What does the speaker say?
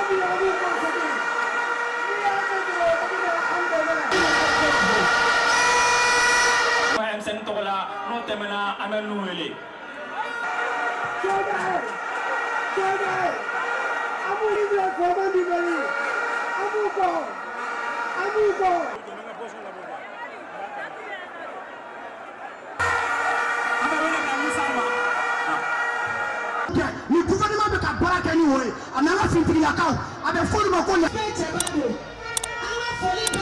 bi an b'u kɔsegin. N'i y'a mɛn dɔrɔn o bɛ na an dɛmɛ. M5 tɔgɔ la, n'o tɛmɛna, an bɛ n'u wele. Choguel! Choguel! An b'u bila faama di Mali. An b'u kɔ. An b'u kɔ. An bɛ wele bila Musa ma. Ni gouvernement bɛ ka baara kɛ ni o ye, a n'an ka finitigilakaw, a bɛ f'olu ma ko Bɛɛ cɛba don, an ka foli bɛ